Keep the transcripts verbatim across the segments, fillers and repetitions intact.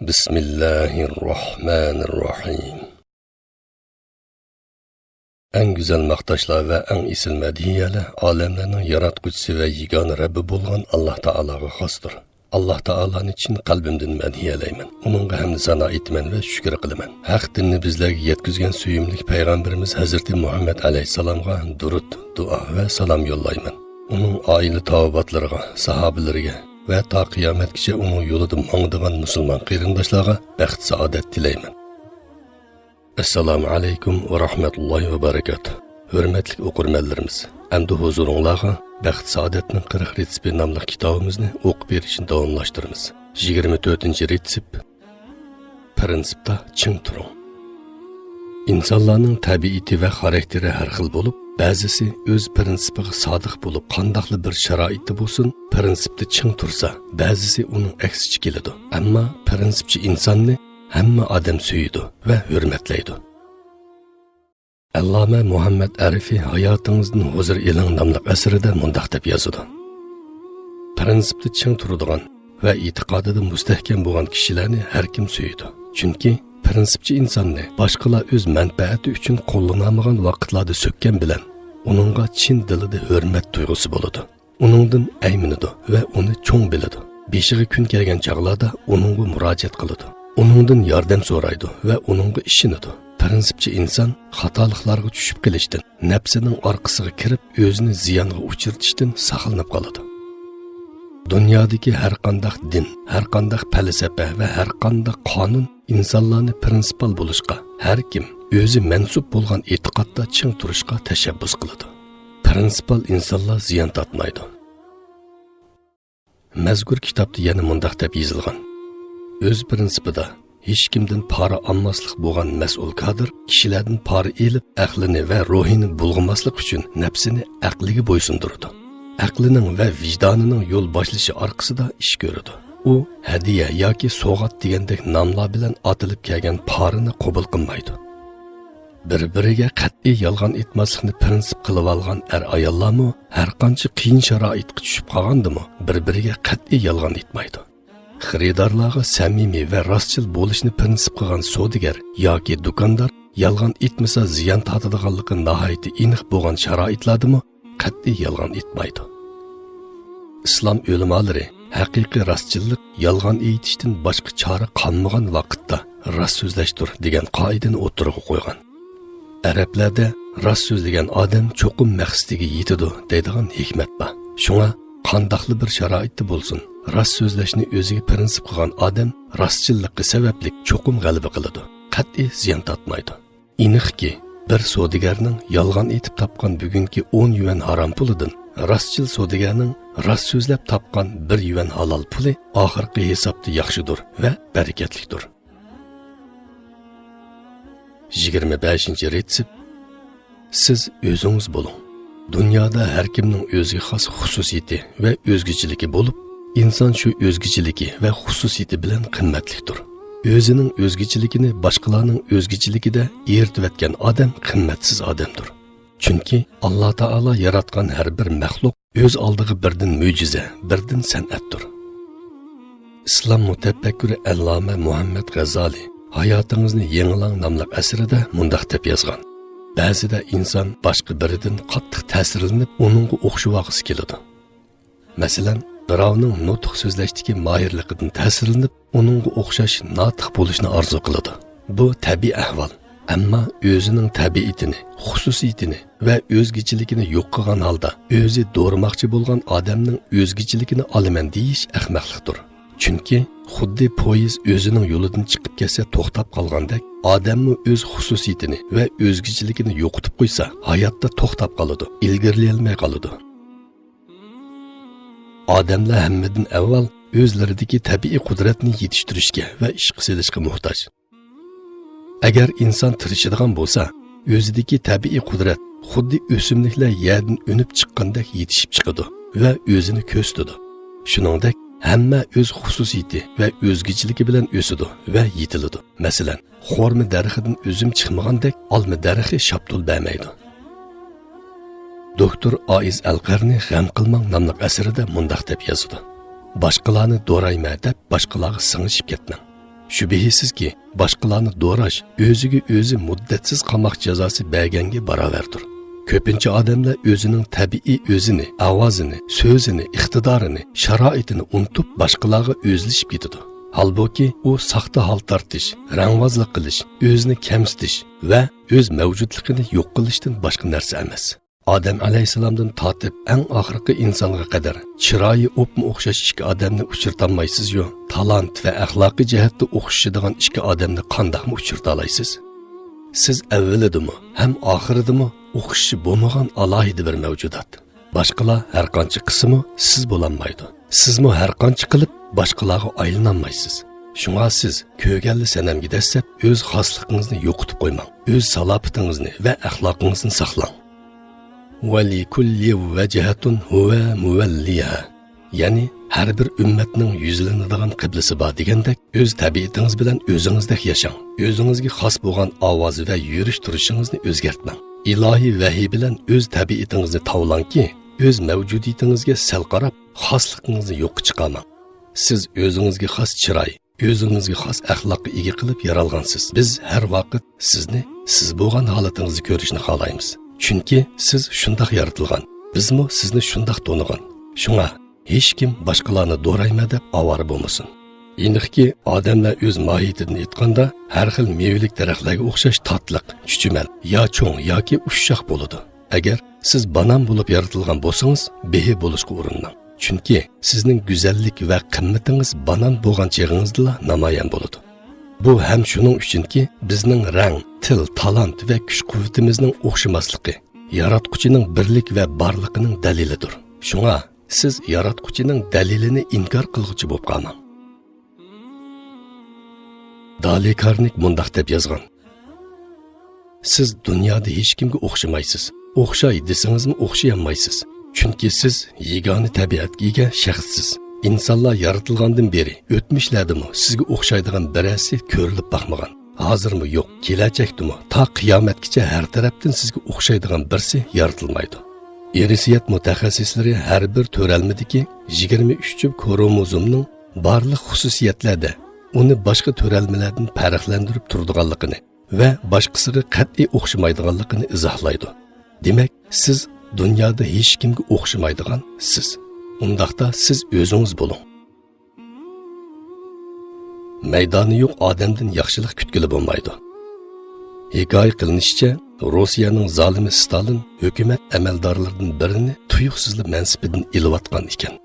بىسمىللاھىررەھمانىررەھىم. ئەڭ گۈزەل ماختاشلار ۋە ئەڭ ئېسىل مەدھىيەلەر ئالەملەرنىڭ ياراتقۇچىسى ۋە يېگانە رەببى بولغان ئاللاھ تائالاغا خاستۇر. ئاللاھ تائالانى چىن قەلبىمدىن مەدھىيەلەيمەن. ئۇنىڭغا ھەمدۇ سانا ئېيتىمەن ۋە شۈكۈر قىلىمەن. ھەق دىننى بىزلەرگە يەتكۈزگەن سۆيۈملۈك پەيغەمبىرىمىز ھەزرىتى مۇھەممەد ئەلەيھىسسالامغا دۇرۇت، دۇئا ۋە سالام يوللايمەن. ئۇنىڭ ئائىلە تاۋابىئاتلىرىغا، ساھابىلىرىگە ۋە تا قىيامەتكىچە ئۇنىڭ يولىدا ماڭىدىغان مۇسۇلمان قېرىنداشلارغا بەخت-سائادەت تىلەيمەن. ئەسسالامۇ ئەلەيكۇم ۋە رەھمەتۇللاھى ۋە بەرەكاتۇھ. ھۆرمەتلىك ئوقۇرمەنلىرىمىز، ئەمدى ھۇزۇرۇڭلارغا بەخت-سائادەتنىڭ قىرىق رېتسېپى ناملىق كىتابىمىزنى ئوقۇپ بېرىشنى داۋاملاشتۇرىمىز. يىگىرمە تۆتىنچى رېتسېپ. پىرىنسىپتا چىڭ تۇرۇڭ. ئىنسانلارنىڭ تەبىئىتى ۋە خاراكتېرى ھەر خىل بولۇپ، بەزىسى ئۆز پىرىنسىپىغا سادىق بولۇپ، قانداقلا بىر شارائىتتا بولسۇن، پىرىنسىپتا چىڭ تۇرسا، بەزىسى ئۇنىڭ ئەكسىچە كېلىدۇ. ئەمما پىرىنسىپچى ئىنساننى ھەممە ئادەم سۆيىدۇ ۋە ھۆرمەتلەيدۇ. ئەللامە مۇھەممەد ئارىفى ھاياتىڭىزدىن ھۇزۇر ئېلىڭ ناملىق ئەسىرىدە مۇنداق دەپ يازىدۇ: پىرىنسىپتا چىڭ تۇرىدىغان ۋە ئېتىقادىدا مۇستەھكەم بولغان كىشىلەرنى ھەر كىم سۆيىدۇ. چۈنكى پىرىنسىپچى ئىنساننى باشقىلار ئۆز مەنپەئەتى ئۈچۈن قوللىنالمىغان ۋاقىتلاردا سۆككەن بىلەن، ئۇنىڭغا چىن دىلىدا ھۆرمەت تۇيغۇسى بولىدۇ. ئۇنىڭدىن ئەيمىنىدۇ ۋە ئۇنى چوڭ بىلىدۇ. بېشىغا كۈن كەلگەن چاغلاردا ئۇنىڭغا مۇراجىئەت قىلىدۇ. ئۇنىڭدىن ياردەم سورايدۇ ۋە ئۇنىڭغا ئىشىنىدۇ. پىرىنسىپچى ئىنسان خاتالىقلارغا چۈشۈپ قېلىشتىن، نەپسىنىڭ ئارقىسىغا كىرىپ، ئۆزىنى زىيانغا ئۇچرىتىشتىن ساقلىنىپ قالىدۇ. دۇنيادىكى ھەر قانداق دىن، ھەر قانداق پەلسەپە ۋە ھەر قانداق قانۇن ئىنسانلارنى پىرىنسىپال بولۇشقا، ھەر كىم ئۆزى مەنسۇپ بولغان ئېتىقادتا چىڭ تۇرۇشقا تەشەببۇس قىلىدۇ. پىرىنسىپال ئىنسانلار زىيان تارتمايدۇ. مەزكۇر كىتابتا يەنە مۇنداق دەپ يېزىلغان: ئۆز پىرىنسىپىدا ھېچكىمدىن پارا ئالماسلىق بولغان مەسئۇل كادىر كىشىلەردىن پارا ئېلىپ، ئەقلىنى ۋە روھىنى بۇلغىماسلىق ئۈچۈن نەپسىنى ئەقلىگە بويسۇندۇرىدۇ. ئەقلىنىڭ ۋە ۋىجدانىنىڭ يول باشلىشى ئارقىسىدا ئىش كۆرىدۇ. ئۇ ھەدىيە ياكى سوۋغات دېگەندەك ناملار بىلەن ئاتىلىپ كەلگەن پارىنى قوبۇل قىلمايدۇ. بىر-بىرىگە قەتئىي يالغان ئېيتماسلىقنى پىرىنسىپ قىلىۋالغان ئەر-ئاياللارمۇ ھەر قانچە قىيىن شارائىتقا چۈشۈپ قالغاندىمۇ، بىر-بىرىگە قەتئىي يالغان ئېيتمايدۇ. خېرىدارلارغا سەمىمىي ۋە راستچىل بولۇشنى پىرىنسىپ قىلغان سودىگەر ياكى دۇكاندار يالغان ئېيتمىسا زىيان تارتىدىغانلىقى ناھايىتى ئېنىق بولغان شارائىتلاردىمۇ قەتئىي يالغان ئېيتمايدۇ. ئىسلام ئۆلىمالىرى ھەقىقىي راستچىللىق يالغان ئېيتىشتىن باشقا چارە قالمىغان ۋاقىتتا راست سۆزلەشتۇر دېگەن قائىدىنى ئوتتۇرىغا قويغان. ئەرەبلەردە راست سۆزلىگەن ئادەم چوقۇم مەقسىتىگە يېتىدۇ دەيدىغان ھېكمەت بار. شۇڭا قانداقلا بىر شارائىتتا بولسۇن، راست سۆزلەشنى ئۆزىگە پىرىنسىپ قىلغان ئادەم راستچىللىقى سەۋەبلىك چوقۇم غەلىبە قىلىدۇ، قەتئىي زىيان تارتمايدۇ. ئېنىقكى، بىر سودىگەرنىڭ يالغان ئېيتىپ تاپقان بۈگۈنكى ئون يۈەن ھارام پۇلىدىن راستچىل سودىگەرنىڭ راست سۆزلەپ تاپقان بىر يۈەن ھالال پۇلى ئاخىرقى ھېسابتا ياخشىدۇر ۋە بەرىكەتلىكتۇر. يىگىرمە بەشىنچى رېتسېپ. سىز ئۆزىڭىز بولۇڭ. دۇنيادا ھەر كىمنىڭ ئۆزىگە خاس خۇسۇسىيىتى ۋە ئۆزگىچىلىكى بولۇپ، ئىنسان شۇ ئۆزگىچىلىكى ۋە خۇسۇسىيىتى بىلەن قىممەتلىكتۇر. ئۆزىنىڭ ئۆزگىچىلىكىنى باشقىلارنىڭ ئۆزگىچىلىكىدە ئېرىتىۋەتكەن ئادەم قىممەتسىز ئادەمدۇر. چۈنكى ئاللا تائالا ياراتقان ھەر بىر مەخلۇق ئۆز ئالدىغا بىردىن مۆجىزە، بىردىن سەنئەتتۇر. ئىسلام مۇتەپەككۇرى ئەللامە مۇھەممەد غەززالى ھاياتىڭىزنى يېڭىلاڭ ناملىق ئەسىرىدە مۇنداق دەپ يازغان: بەزىدە ئىنسان باشقا بىرىدىن قاتتىق تەسىرلىنىپ، ئۇنىڭغا ئوخشىۋالغۇسى كېلىدۇ. مەسىلەن، بىراۋنىڭ نۇتۇق سۆزلەشتىكى ماھىرلىقىدىن تەسىرلىنىپ، ئۇنىڭغا ئوخشاش ناتىق بولۇشنى ئارزۇ قىلىدۇ. بۇ تەبىئىي ئەھۋال. ئەمما ئۆزىنىڭ تەبىئىتىنى، خۇسۇسىيىتىنى ۋە ئۆزگىچىلىكىنى يوق قىلغان ھالدا ئۆزى دورىماقچى بولغان ئادەمنىڭ ئۆزگىچىلىكىنى ئالىمەن دېيىش ئەخمەقلىقتۇر. چۈنكى خۇددى پويىز ئۆزىنىڭ يولىدىن چىقىپ كەتسە توختاپ قالغاندەك، ئادەممۇ ئۆز خۇسۇسىيىتىنى ۋە ئۆزگىچىلىكىنى يوقىتىپ قويسا، ھاياتتا توختاپ قالىدۇ، ئىلگىرىلىيەلمەي قالىدۇ. ئادەملەر ھەممىدىن ئەۋۋەل ئۆزلىرىدىكى تەبىئىي قۇدرەتنى يېتىشتۈرۈشكە ۋە ئىشقا سېلىشقا موھتاج. ئەگەر ئىنسان تىرىشىدىغان بولسا، ئۆزىدىكى تەبىئىي قۇدرەت خۇددى ئۆسۈملۈكلەر يەردىن ئۈنۈپ چىققاندەك يېتىشىپ چىقىدۇ ۋە ئۆزىنى كۆرسىتىدۇ. شۇنىڭدەك، ھەممە ئۆز خۇسۇسىيىتى ۋە ئۆزگىچىلىكى بىلەن ئۆسىدۇ ۋە يېتىلىدۇ. مەسىلەن، خورما دەرىخىدىن ئۈزۈم چىقمىغاندەك، ئالما دەرىخى شاپتۇل بەرمەيدۇ. دوكتور ئائىز ئەلقەرنى غەم قىلماڭ ناملىق ئەسىرىدە مۇنداق دەپ يازىدۇ: باشقىلارنى دورايمەن دەپ، باشقىلارغا سىڭىشىپ كەتمەڭ. شۈبھىسىزكى، باشقىلارنى دوراش ئۆزىگە ئۆزى مۇددەتسىز قاماق جازاسى بەرگەنگە باراۋەردۇر. كۆپىنچە ئادەملەر ئۆزىنىڭ تەبىئىي ئۆزىنى، ئاۋازىنى، سۆزىنى، ئىقتىدارىنى، شارائىتىنى ئۇنتۇپ، باشقىلارغا ئۆزلىشىپ كېتىدۇ. ھالبۇكى، ئۇ ساختا ھال تارتىش، رەڭۋازلىق قىلىش، ئۆزىنى كەمسىتىش ۋە ئۆز مەۋجۇتلۇقىنى يوق قىلىشتىن باشقا نەرسە ئەمەس. ئادەم ئەلەيھىسسالامدىن تارتىپ ئەڭ ئاخىرقى ئىنسانغا قەدەر چىرايى ئوپمۇ ئوخشاش ئىككى ئادەمنى ئۇچرىتالمايسىزيۇ؟ تالانت ۋە ئەخلاقىي جەھەتتە ئوخشىشىدىغان ئىككى ئادەمنى قانداقمۇ ئۇچرىتالايسىز؟ سىز ئەۋۋىلىدىمۇ ھەم ئاخىرىدىمۇ ئوخشىشى بولمىغان ئالاھىدە بىر مەۋجۇدات. باشقىلار ھەرقانچە قىلسىمۇ، سىز بولالمايدۇ. سىزمۇ ھەرقانچە قىلىپ، باشقىلارغا ئايلىنالمايسىز. شۇڭا سىز كۆرگەنلا سەنەمگە دەسسەپ، ئۆز خاسلىقىڭىزنى يوقىتىپ قويماڭ. ئۆز سالاپىتىڭىزنى ۋە ئەخلاقىڭىزنى ساقلاڭ. ۋەلىكۇللى ۋەجھەتۇن ھۇۋە مۇۋەللىھا. يەنى، ھەر بىر ئۈممەتنىڭ يۈزلىنىدىغان قىبلىسى بار دېگەندەك، ئۆز تەبىئىتىڭىز بىلەن ئۆزىڭىزدەك ياشاڭ. ئۆزىڭىزگە خاس بولغان ئاۋاز ۋە يۈرۈش-تۇرۇشىڭىزنى ئۆزگەرتمەڭ. ئىلاھىي ۋەھىي بىلەن ئۆز تەبىئىتىڭىزنى تاۋلاڭكى، ئۆز مەۋجۇدىيىتىڭىزگە سەل قاراپ، خاسلىقىڭىزنى يوققا چىقارماڭ. سىز ئۆزىڭىزگە خاس چىراي، ئۆزىڭىزگە خاس ئەخلاققا ئىگە قىلىپ يارالغانسىز. بىز ھەر ۋاقىت سىزنى سىز بولغان ھالىتىڭىزدە كۆرۈشنى خالايمىز. چۈنكى سىز شۇنداق يارىتىلغان، بىزمۇ سىزنى شۇنداق تونۇغان. شۇڭا ھېچكىم باشقىلارنى دورايمەن دەپ ئاۋارە بولمىسۇن. ئېنىقكى، ئادەملەر ئۆز ماھىيىتىدىن ئېيتقاندا، ھەر خىل مېۋىلىك دەرەخلەرگە ئوخشاش تاتلىق، چۈچۈمەل، يا چوڭ ياكى ئۇششاق بولىدۇ. ئەگەر سىز بانان بولۇپ يارىتىلغان بولسىڭىز، بېھى بولۇشقا ئۇرۇنماڭ. چۈنكى سىزنىڭ گۈزەللىك ۋە قىممىتىڭىز بانان بولغان چېغىڭىزدىلا نامايان بولىدۇ. بۇ ھەم شۇنىڭ ئۈچۈنكى، بىزنىڭ رەڭ، تىل، تالانت ۋە كۈچ-قۇۋۋىتىمىزنىڭ ئوخشىماسلىقى ياراتقۇچىنىڭ بىرلىك ۋە بارلىقىنىڭ دەلىلىدۇر. شۇڭا سىز ياراتقۇچىنىڭ دەلىلىنى ئىنكار قىلغۇچى بولۇپ قالماڭ. دالى كارنېگ مۇنداق دەپ يازغان: سىز دۇنيادا ھېچكىمگە ئوخشىمايسىز. ئوخشاي دېسىڭىزمۇ ئوخشىيالمايسىز. چۈنكى سىز يېگانە تەبىئەتكە ئىگە شەخسسىز. ئىنسانلار يارىتىلغاندىن بېرى ئۆتمۈشلەردىمۇ سىزگە ئوخشايدىغان بىرەرسى كۆرۈلۈپ باقمىغان. ھازىرمۇ يوق، كېلەچەكتىمۇ تا قىيامەتكىچە ھەر تەرەپتىن سىزگە ئوخشايدىغان بىرسى يارىتىلمايدۇ. ئىرسىيەت مۇتەخەسسىسلىرى ھەر بىر تۆرەلمىدىكى يىگىرمە ئۈچ جۈپ كروموزومنىڭ بارلىق خۇسۇسىيەتلەردە ئۇنى باشقا تۆرەلمىلەردىن پەرقلەندۈرۈپ تۇرىدىغانلىقىنى ۋە باشقىسىغا قەتئىي ئوخشىمايدىغانلىقىنى ئىزاھلايدۇ. دېمەك، سىز دۇنيادا ھېچكىمگە ئوخشىمايدىغان سىز. ئۇنداقتا سىز ئۆزىڭىز بولۇڭ. مەيدانى يوق ئادەمدىن ياخشىلىق كۈتكىلى بولمايدۇ. ھېكايە قىلىنىشىچە، روسىيەنىڭ زالىمى ستالىن ھۆكۈمەت ئەمەلدارلىرىدىن بىرىنى تۇيۇقسىزلا مەنسىپىدىن ئېلىۋاتقان ئىكەن.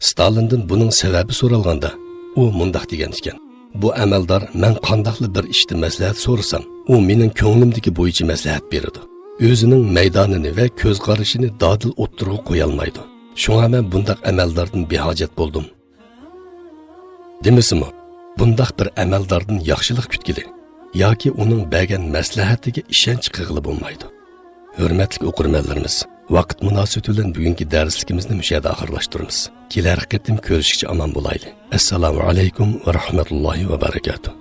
ستالىندىن بۇنىڭ سەۋەبى سورالغاندا، ئۇ مۇنداق دېگەن ئىكەن: «بۇ ئەمەلدار مەن قانداقلا بىر ئىشتا مەسلىھەت سورىسام، ئۇ مېنىڭ كۆڭلۈمدىكى بويىچە مەسلىھەت بېرىدۇ. ئۆزىنىڭ مەيدانىنى ۋە كۆز قارىشىنى دادىل ئوتتۇرىغا قويالمايدۇ. شۇڭا مەن بۇنداق ئەمەلداردىن بىھاجەت بولدۇم.» دېمىسىمۇ، بۇنداق بىر ئەمەلداردىن ياخشىلىق كۈتكىلى ياكى ئۇنىڭ بەرگەن مەسلىھەتىگە ئىشەنچ قىلغىلى بولمايدۇ. ھۆرمەتلىك ئوقۇرمەنلىرىمىز، ۋاقىت مۇناسىۋىتى بىلەن بۈگۈنكى دەرسلىكىمىزنى مۇشۇ يەردە ئاخىرلاشتۇرىمىز. كېلەر قېتىم كۆرۈشكىچە ئامان بولايلى. ئەسسالامۇ ئەلەيكۇم ۋە رەھمەتۇللاھى ۋە بەرىكاتۇھ.